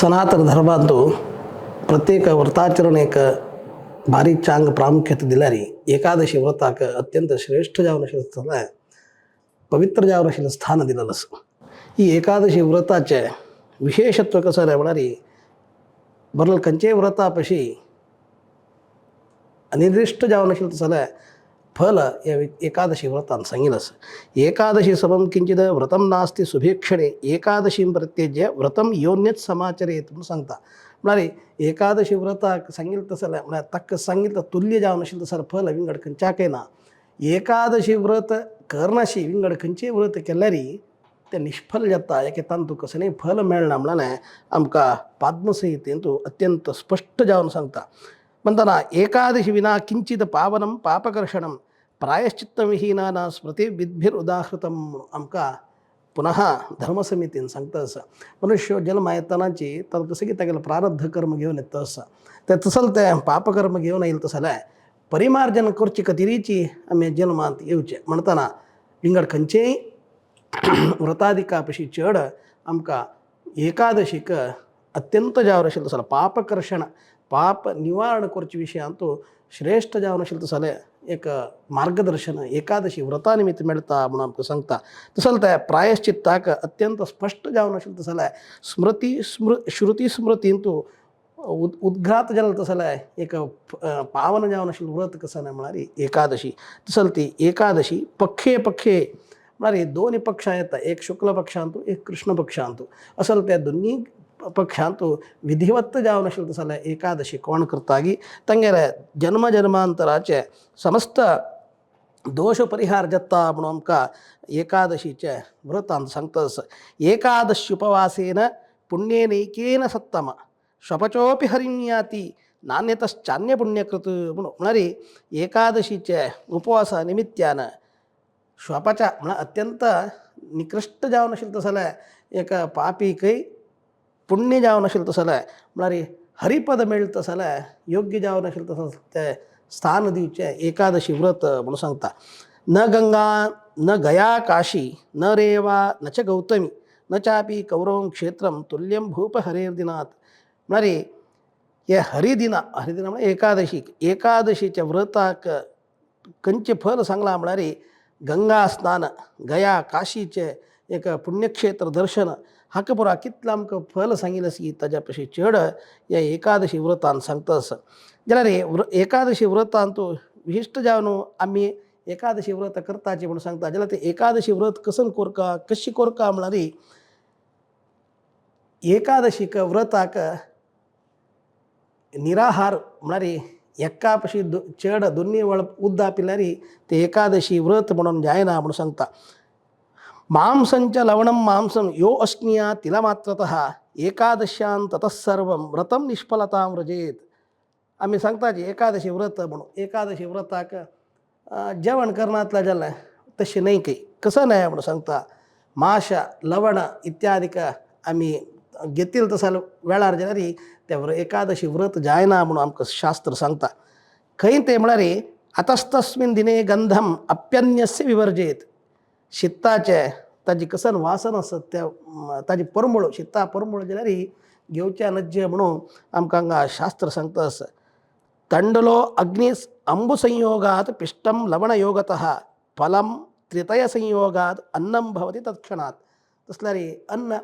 सनातन धर्मांतु प्रत्येक व्रताचरण एक भारी चांग प्रामुख्यते दिल्यारी एकादशी व्रताक अत्यंत श्रेष्ठ जावन आशिल्लें पवित्र जावन आशिल्लें स्थान दिलेलें आसा. ही एकादशी व्रताचें विशेषत्व कसं जालें म्हळ्यार बरल खंयचेय व्रता पशी अनिर्दिश्ट जावन आशिल्लें जाल्यार फल ह्या एकादशी व्रतान सांगिल्लें आसा. एकादशी समं किंचित व्रतं नास्ति सुभीक्षणे एकादशीं प्रत्यज्य व्रतं योन्यच समाचरेत म्हूण सांगता. म्हळ्यार एकादशी व्रताक सांगिल्लें तशें जाल्यार म्हळ्यार ताका सांगिल्लें तुल्य जावन आशिल्लें तशें फल विंगड खंयच्याकय ना. एकादशी व्रत करनाशी विंगड खंयचेय व्रत केल्यार तें निश्फल जाता, एके तांतूं कसलेंय फल मेळना म्हणलें आमकां पाद्मसंहितेंत अत्यंत स्पश्ट जावन सांगता. म्हणटना एकादशी विना किंचित पावनं पापकर्षणं प्रायश्चित्तविहीनाना स्मृति विद्भिर उदाहृतं आमकां पुनः धर्मसमितीन सांगता आसा. मनुष्य जल्म येतनाची ताका कसं की तागेलें प्रारब्ध कर्म घेवन येता आसा, तें तसलें तें पापकर्म घेवन आयिल्लें तशें जाल्यार परिमार्जन करचे खातीरीची आमी जल्मांत येवचें. म्हणटना विंगड खंयचेय व्रतादिका पशी चड आमकां एकादशीक अत्यंत जावन आशिल्लें तसो पापकर्षण पाप निवारण करचे विशयांत श्रेश्ठ जावन आशिल्लें तसो जाल्यार एक मार्गदर्शन एकादशी व्रता निमित्त मेळटा म्हणून आमकां सांगता. तसो तें प्रायश्चित्ताक अत्यंत स्पश्ट जावन आशिल्लें तसो जाल्यार स्मृती श्रुती स्मृतींतू उद्घात जालें तसो जाल्यार एक पावन जावन आशिल्लें व्रत कसो ना म्हळ्यार एकादशी. तसो ती एकादशी पक्षे पक्षे म्हळ्यार दोन पक्षां येता, एक शुक्ल पक्षांतू एक कृष्ण पक्षांतू. असल त्या दोन्ही पक्षांतू विधिवत्त जावन आशिल्लें तसो जाल्यार एकादशी कोण करता की तांगेले जन्म जन्मांतराचे समस्त दोश परिहार जाता म्हणून आमकां एकादशीचे व्रतान सांगता आसा. एकादशी उपवासेन पुण्येनैकेन सत्तम श्वपचोपि हरिं याति नान्यतश्चान्यपुण्यकृत म्हणून. म्हळ्यार एकादशीचे उपवासा निमित्यान श्वपचा म्हळ्यार अत्यंत निकृश्ट जावन आशिल्लें तसो जाल्यार एका पापीकय पुण्य जावन आशिल्लें तसो जाल्यार म्हळ्यार हरिपद मेळटा तसो जाल्यार योग्य जावन आशिल्लें तसो तें स्थान दिवचें एकादशी व्रत म्हणून सांगता. न गंगा न गया काशी न रेवा न च गौतमी न चापी कौरवं क्षेत्रं तुल्यं भूप हरेर्दिनात्. म्हळ्यार हे हरिदिना, हरिदिना म्हळ्यार एकादशी, एकादशीच्या व्रताक खंयचें फल सांगलां म्हळ्यार गंगा स्नान, गया काशीचें एक पुण्यक्षेत्र दर्शन हाका पुरा कितलें आमकां फल सांगिल्लें आसा की ताज्या पशी चड ह्या एकादशी व्रतान सांगता आसा. जाल्यार एकादशी व्रतांत विशिश्ट जावन आमी एकादशी व्रत करताची म्हूण सांगता. जाल्यार तें एकादशी व्रत कसन कोरका कशी कोरका म्हळ्यार एकादशीक व्रताक निराहार म्हळ्यार एका पशी चड दोन्ही वेळ उद्दा पिल्यार तें एकादशी व्रत म्हणून जायना म्हणून सांगता. मांसंच लवणं मांसं यो अश्निया तिलमात्रतः एकादश्यां ततः सर्वं व्रतं निष्फलतां व्रजेत. आमी सांगता जी एकादशी व्रत म्हणून एकादशी व्रताक जेवण करनातलें जाल्यार तशें न्हय की कसं न्हय म्हणून सांगता. माश लवण इत्यादिक आमी घेतील तसो वेळार जाल्यार तें एकादशी व्रत जायना म्हणून आमकां शास्त्र सांगता. खंय तें म्हळ्यार आतस्तस्मिन दिने गंधम अप्यन्यस्य विवर्जेत. शिताचें ताजी कसन वासन आसत त्या ताजी परमळ शिता परमळ जाल्यार घेवचें नज्जे म्हणून आमकां हांगा शास्त्र सांगता आसा. तंडलो अग्नि अंबुसंयोगात पिष्टं लवणयोगतः फलं त्रितय संयोगात अन्नं भवति तत्क्षणात्. तसल्यार अन्न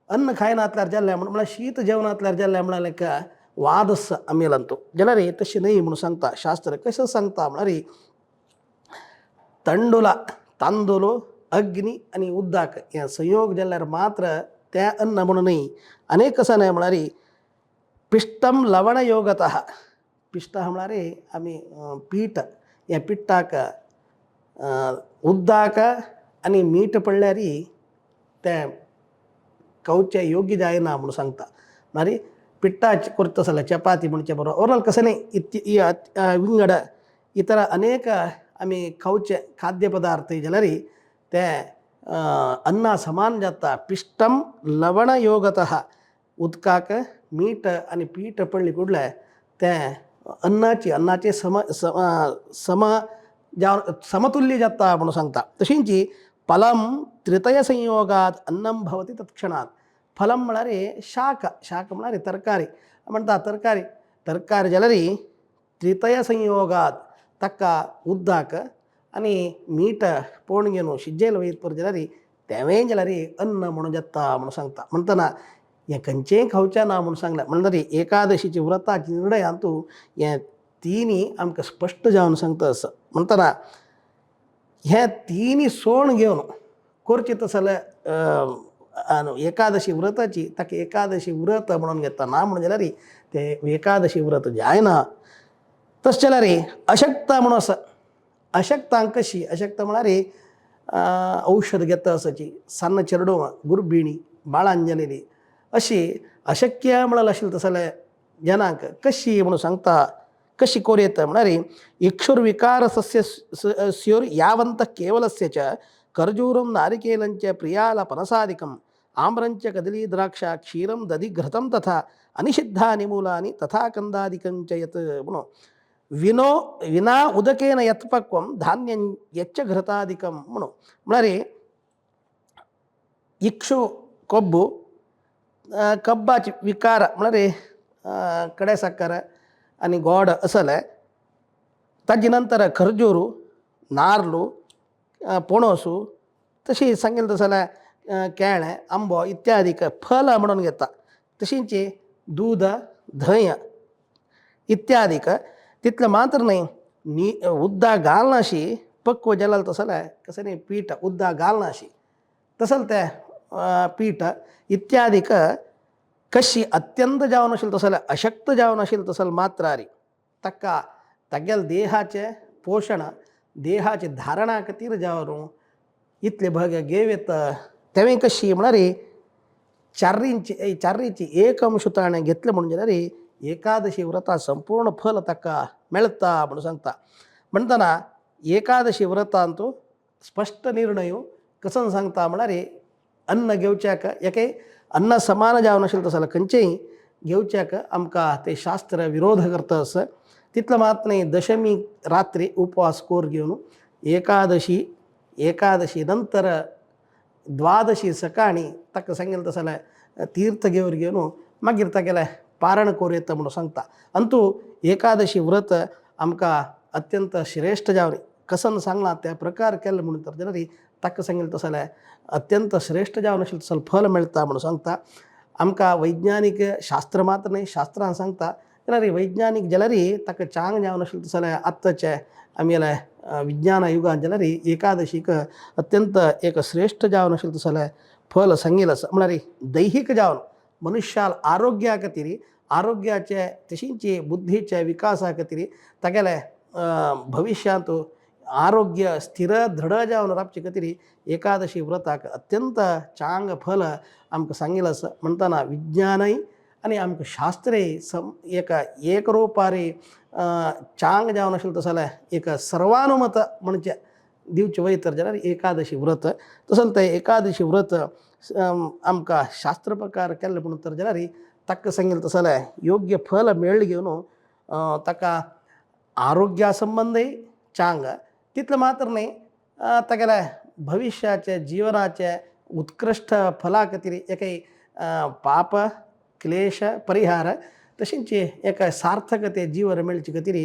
अन्न खायनातल्यार जाल्यार म्हण म्हळ्यार शीत जेवणांतल्यार जाल्यार म्हळ्यार का वादस आमेलांतू जाल्यार तशें न्हय म्हणून सांगता शास्त्र. कशें सांगता म्हळ्यार तंडुला तांदूळ अग्नी आनी उदक हे संयोग जाल्यार मात्र तें अन्न म्हणून न्हय. आनी कसं न्हय म्हळ्यार पिष्टं लवणयोगतः. पिश्ट म्हळ्यार आमी पीठ ह्या पिट्टाक उदक आनी मीठ पडल्यार तें खावचें योग्य जायना म्हणून सांगता. म्हळ्यार पिट्टाचें करता जाल्यार चपाती म्हणचे बरोबर ओवरऑल कसं न्हय विंगड इतर अनेक आमी खावचे खाद्य पदार्थ जाल्यार तें अन्ना समान जाता. पिष्टं लवणयोगतः उदकाक मीठ आनी पीठ पडली कुडलें तें अन्नाची अन्नाचें सम सम जावन समतुल्य जाता म्हणून सांगता. तशींच फलं त्रितय संयोगात अन्नं भवति तत्क्षणात्. फलम म्हळ्यार शाक, शाक म्हळ्यार तरकारी म्हणटा. तरकारी तरकारी जाल्यार त्रितय संयोगात ताका उदक आनी मीठ पोण घेवन शिजयले वयत पळय जाल्यार तेंवें जाल्यार अन्न म्हणून जाता म्हणून सांगता. म्हणटना हें खंयचेंय खावचें ना म्हणून सांगलें. म्हणटरी एकादशीची व्रताची निर्णयांतू हें तिनी आमकां स्पश्ट जावन सांगता आसा. म्हणटना हें तिनी सोण घेवन करचें तशें जाल्यार एकादशी व्रताची ताका एकादशी व्रत म्हणून घेता ना म्हणून जाल्यार तें एकादशी व्रत जायना. तशें जाल्यार अशक्ता म्हणून आसा. अशक्तांक कशी अशक्त म्हळ्यार औषध घेता आसाची सान्न चेडवां गुरबिणी बाळान जालेली अशी अशक्य म्हळ्यार आशिल्लें तशें जाल्यार जनांक कशी म्हणून सांगता कशी कोर येता म्हळ्यार इक्षुर्विकार सस्य स्युर् यावन्तः केवलस्य च खर्जूरं नारिकेलञ्च प्रियाल पनसादिकम् आम्रञ्च कदली द्राक्षा क्षीरं दधि घृतं तथा अनिषिद्धानि मूलानि तथा कंदादिकं च यत् म्हणून विनो विना उदकेन यत् पक्वं धान्यं यच्च घृतादिकं म्हणून म्हळ्यार इक्षु कोब्बू कब्बाची विकार म्हळ्यार कडे साकर आनी गोड आसलें ताजे नंतर खर्जूर नार्लू पणोसू तशी सांगेल तशें जाल्यार केळें आंबो इत्यादीक फलां म्हणून घेता. तशींच दूद धंय इत्यादीक तितलें मात्र न्हय नी उदक घालनाशी पक्व जालें तशें जाल्यार कशें न्ही पीठ उदक घालनाशी तशें तें पीठ इत्यादीक कशी अत्यंत जावन आशिल्लें तशें जाल्यार अशक्त जावन आशिल्लें तशें जाल्यार मात्रारी ताका तागेल्या देहाचें पोशण देहाची धारणा खातीर जावन इतले भाग घेव येता. तेंवें कशी म्हळ्यार चार्रींची चार्रीची एक अंश ताणें घेतलें म्हणून जाल्यार एकादशी व्रता संपूर्ण फल ताका मेळटा म्हणून सांगता. म्हणटना एकादशी व्रतांतू स्पश्ट निर्णय कसो सांगता म्हळ्यार अन्न घेवच्याक एके अन्न समान जावन आशिल्लें तशें जाल्यार खंयचेंय घेवच्याक आमकां तें शास्त्र विरोध करता आसा. तितलें मात न्हय दशमी रात्री उपवास कोर घेवन एकादशी एकादशी नंतर द्वादशी सकाळी ताका सांगलें तशें जाल्यार तीर्थ घेवन घेवन मागीर तागेलें पारण कोर येता म्हणून सांगता. अंतू एकादशी व्रत आमकां अत्यंत श्रेश्ठ जावन कसन सांगलां त्या प्रकार केलें म्हणून तर जाल्यार ताका सांगलें तशें जाल्यार अत्यंत श्रेश्ठ जावन आशिल्लें तसो फल मेळटा म्हणून सांगता. आमकां वैज्ञानीक शास्त्र मात्र न्हय शास्त्रान सांगता जाल्यार वैज्ञानीक जाल्यार ताका चांग जावन आशिल्लें तशें जाल्यार आत्ताचें आमगेलें विज्ञान युगान जाल्यार एकादशीक अत्यंत एक श्रेश्ठ जावन आशिल्लें तशें जाल्यार फल सांगिल्लें आसा. म्हळ्यार दैहीक जावन मनुष्याल आरोग्या खातीर आरोग्याचे तशींच बुद्धीच्या विकासा खातीर तागेलें भविष्यांत आरोग्य स्थिर दृढ जावन रावचे खातीर एकादशी व्रताक अत्यंत चांग फल आमकां सांगिल्लें आसा. म्हणटना विज्ञानय आनी आमकां शास्त्रेय सम एका एकरूपारी चांग जावन आशिल्लें तशें जाल्यार एक सर्वानुमत म्हणचें दिवचें वयत जाल्यार एकादशी व्रत तशें तें एकादशी व्रत आमकां शास्त्र प्रकार केल्लें म्हणून तर जाल्यार ताका सांगिल्लें तशें जाल्यार योग्य फल मेळ्ळें घेवन ताका आरोग्या संबंदय चांग तितलें मात्र न्हय तागेल्या भविश्याचें जिवनाचें उत्कृश्ट फला खातीर एकय पाप क्लेश परिहार तशेंच एका सार्थकते जीवन मेळचे खातीर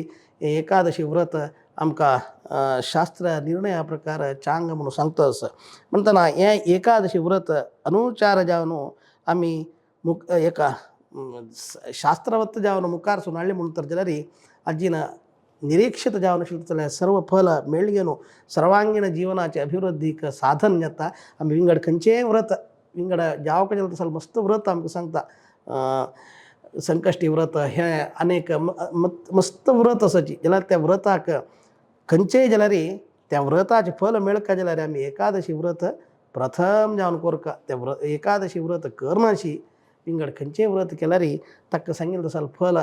एकादशी व्रत आमकां शास्त्र निर्णया प्रकार चांग म्हणून सांगता आसा. म्हणटना हें एकादशी व्रत अनुचार जावन आमी एका शास्त्रवत जावन मुखार सून हाडलें म्हणून तर जाल्यार आजीन निरीक्षित जावन आशिल्लें जाल्यार सर्व फल मेळ्ळें घेवन सर्वांगीण जिवनाचे अभिवृद्धीक साधन जाता. आमी विंगड खंयचेंय व्रत विंगड जावक जाल्यार तसो मस्त व्रत आमकां सांगता. संकश्टी व्रत हें अनेक मस्त व्रत आसाची जाल्यार त्या व्रताक खंयचेय जाल्यार त्या व्रताचें फल मेळका जाल्यार आमी एकादशी व्रत प्रथम जावन कोरका. त्या एकादशी व्रत करनाशी विंगड खंयचेय व्रत केल्यार ताका सांगिल्लें तसो फल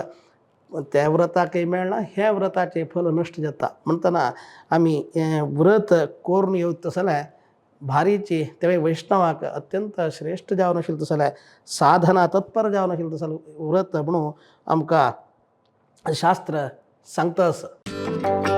त्या व्रताकय मेळना ह्या व्रताचें फल नश्ट जाता. म्हणटना आमी हें व्रत करून येवचें तशें जाल्यार भारीची तेवय वैष्णवाक अत्यंत श्रेश्ठ जावन आशिल्लें तशें जाल्यार साधना तत्पर जावन आशिल्लें तशें जाल्यार व्रत म्हणून आमकां शास्त्र सांगता आसा.